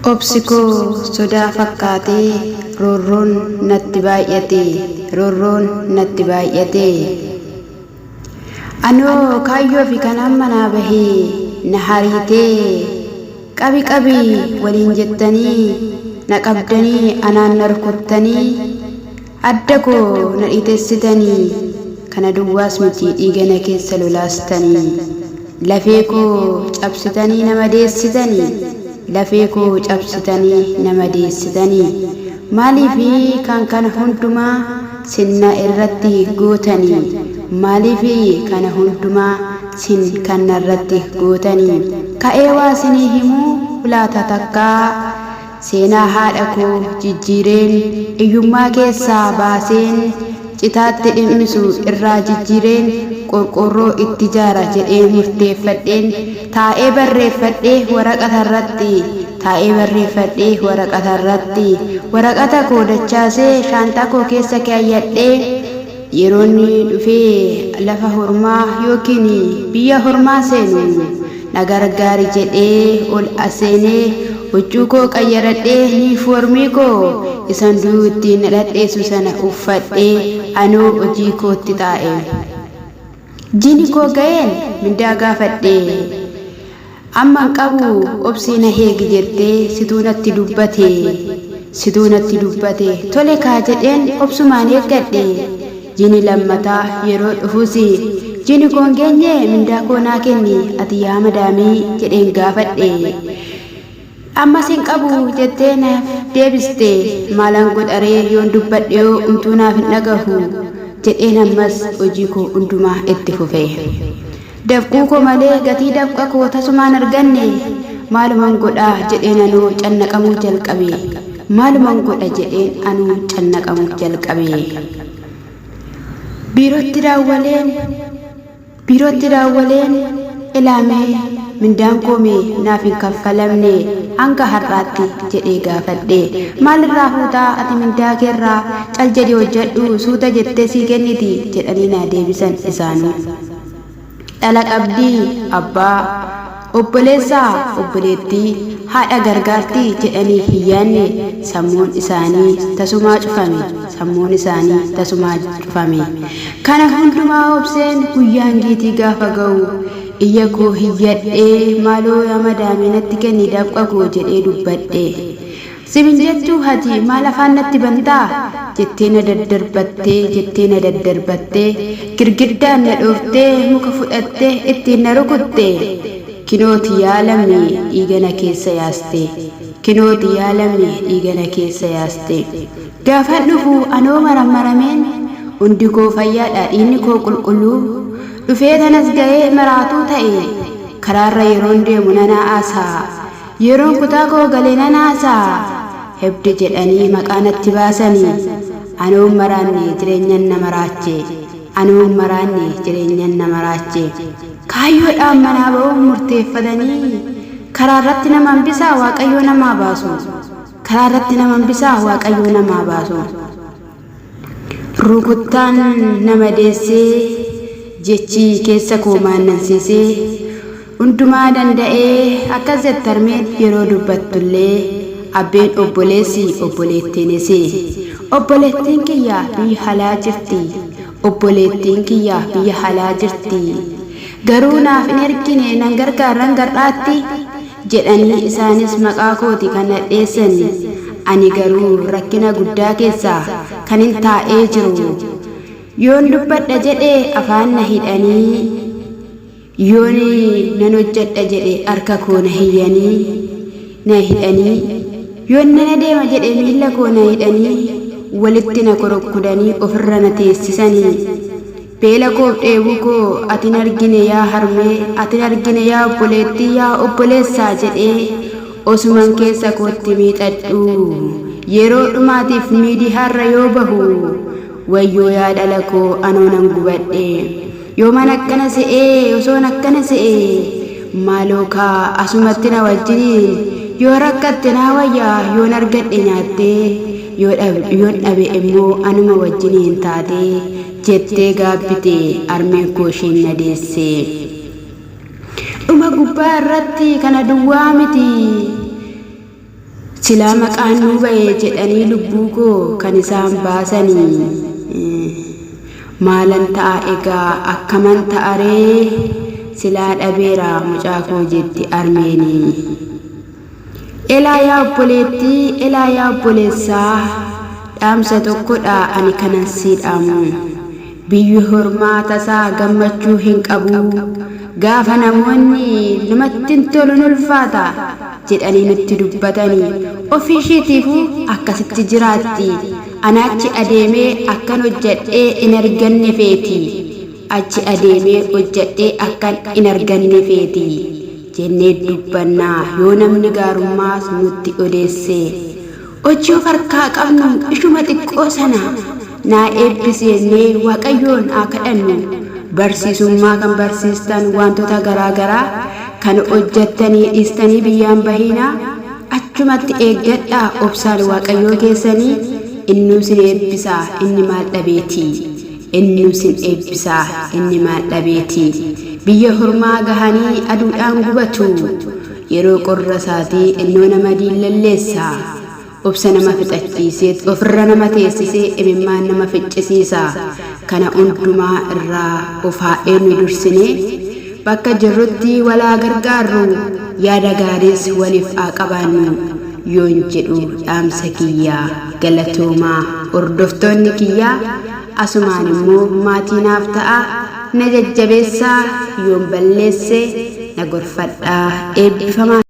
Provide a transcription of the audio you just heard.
Obsi koo sodaa fakkaatee roorroon natti baay'ate roorroon natti baay'ate. Anoo kaayyoo fi kanaan manaa bahee na hariitee qabi qabi waliin jettanii na qabdanii anaan na rukuttanii adda koo na dhiitessitanii kana duwwaas miti dhiiga na keessa lolaastanii lafee koo cabsitanii na madeessitanii lafee koo cabsitanii na madeessitanii maaliifi kan kana hundumaa sin na irratti gootanii maaliifi kana hundumaa sin kan narratti gootanii ka'ee waa sinii himuu laata takkaa seenaa haadha koo jijjiireen iyyummaa keessaa baaseen citaatti dhimmisu irraa jijjiireen qorqoorroo itti jaara jedhee murteeffadheen taa'ee barreeffadhee waraqata irratti taa'ee barreeffadhee waraqata irratti waraqata koo dachaasee shaanxaa koo keessa kaayyadhee yeroon dhufee lafa hormaa yookiin biyya hormaa seenu na gargaari jedhee ol aseenee huccuu koo qayyaradhee niifoormii koo isan duruu ittiin na dhadheessu sana uffadhee anoo hojii kootti taa'e. Jini koo ga'een mindaa gaafadhe. Amman qabu obsii na heegi jettee situu natti dubbate. Situu natti dubbate tole kaa jedheen obsumaan eeggadhe. Jini lammataa yeroo dhufus jini koon geenye mindaa koo naa kenni ati yaa madaamii jedheen gaafadhe. Ammas hin qabu jettee naaf deebiste maalan godharee yoon dubbadhe yoo umtuu naaf hin dhagahu jedheen ammas hojii koo hundumaa itti fufe. Dafquu koo malee gatii dafqa koo tasumaan arganne maaluman godhaa jedheen anuu cannaqamuu jalqabe. Maaluman godha jedheen anuu cannaqamuu jalqabe. Biirootti daawwaleen Biirootti daawwaleen ilaamee mindaan koo mee naaf hin kaffalamne hanga har'aatti jedhee gaafadhe. Maalirraa fuutaa ati mindaa keerraa cal jedhi hojjedhu suuta jettee sii kenniti jedhanii naa deebisan isaanuu. Dhala qabdii abbaa obboleessaa obboleettii haadha gargaartii jedhanii hin yaadne sammuun isaanii tasumaa cufame sammuun isaanii tasumaa cufame. Kana hundumaa obseen guyyaan giitii gaafa ga'u iyya koo hiyyadhee maaloo yaa madaamii natti kenni dafqa koo jedhee dubbadhe. Simin jettuu hati maal afaan natti bantaa jettee na daddarbattee jettee na daddarbattee girgiddaan na dhooftee muka fudhattee ittiin na rukutte kinooti yaa lammii dhiiga na keessa yaaste kinooti yaa lammii dhiiga na keessa yaaste gaafan dhufu anoo marammarameen hundi koo fayyaadha dhiigni koo qulqulluu dhufee tanas ga'ee maraatuu ta'e karaarra yeroon deemu nana aasaa Yeroon kutaa koo gale nan haasa'a. Hebde jedhanii maqaa natti baasanii. Anoon maraanne jireenyan na maraache. Anoon maraanne jireenyan na maraache. Kaayyoodhaan manaa ba'uuf murteeffatanii karaa irratti nama hambisaa Waaqayyoo namaa baasu. Karaa irratti nama hambisaa Waaqayyoo namaa baasu. Rukuttaan na madeessee jechi keessa koo maannansiisee hundumaa danda'ee akkas jette harmeen yeroo dubbattullee abbeen obboleessi obboleettiinis obboleettiin kiyya biyya halaa jirti obboleettiin kiyya biyya halaa jirti garuu naaf hin ergine nan gargaarran gar'aatti jedhanii isaanis maqaa kooti kan nadheessan ani garuu rakkina guddaa keessa kanin taa'ee jiru yoon dubbadha jedhe afaan na hidhanii yoon nan hojjedha jedhe harka koo na hiyyanii na hidhanii yoon nan adeema jedhe miilla koo na hidhanii walitti na korokkudanii ofirra na teessisanii Beela koof dheebuu koo atin argine yaa harmee atin argine yaa obboleettii yaa obboleessaa jedhee osuman keessa kootti miixadhu yeroo dhumaatiif miidiyaarra yoo bahu wayyoo yaa dhala koo anoo nan gubadhe yooman akkana se'ee osoon akkana se'ee maaloo kaa asumatti na wajjiniin yoo rakkatte naa wayyaa yoon argadhe nyaattee yoon dhabe immoo anuma wajjiniin taatee jettee gaabbite harmeen koo isheen na deesse. Dhuma gubbaa irratti kana duwwaa miti. Silaa maqaan nuu ba'e jedhanii lubbuu koo kan isaan baasanii. Maalan ta'a egaa akkaman ta'aree silaa dhabeera mucaa koo jetti armeenii. Elaa yaa obboleettii, elaa yaa obboleessaa, dhaamsa tokkodha ani kanan sii dhaamu. Biyyi hormaa tasaa gammachuu hin qabu. Gaafa namoonni namatti hin tolu hin ulfaata jedhanii nutti dubbatani ofii ishiitiifuu akkasitti jiraatti. Ana achi adeemee akkan hojjadhee hin arganne feeti. Achi adeemee hojjadhee akkan hin arganne feeti. Jennee dubbanna yoo namni gaarummaas nutti odeesse. Hojii of harkaa qabnu ishuma xiqqoo sana naa eebbisi jennee Waaqayyoon haa kadhannu. Barsiisummaa kan barsiistan wantoota garaa garaa kan hojjattanii dhiistanii biyyaan bahiinaa achumatti eeggadhaa obsaan Waaqayyoo keessanii innuu sin eebbisaa inni maal dhabeetii. Innuu sin eebbisaa inni maal dhabeeti. Biyya hormaa gahanii aduudhaan gubatu. Yeroo qorra isaatii innoo nama diillalleessa. Obsa nama fixachiisee ofirra nama teessisee imimmaan nama ficcisiisa. Kana hundumaa irraa of haa eenyu dursinee bakka jirrutti walaa gargaarru yaada gaariis waliif haa qabaannu yoon jedhu dhaamsa kiyya galatoomaa hordoftoonni kiyyaa asumaan immoo maatii naaf ta'a na jajjabeessaa yoon balleesse na gorfadhaa eebbifamaa.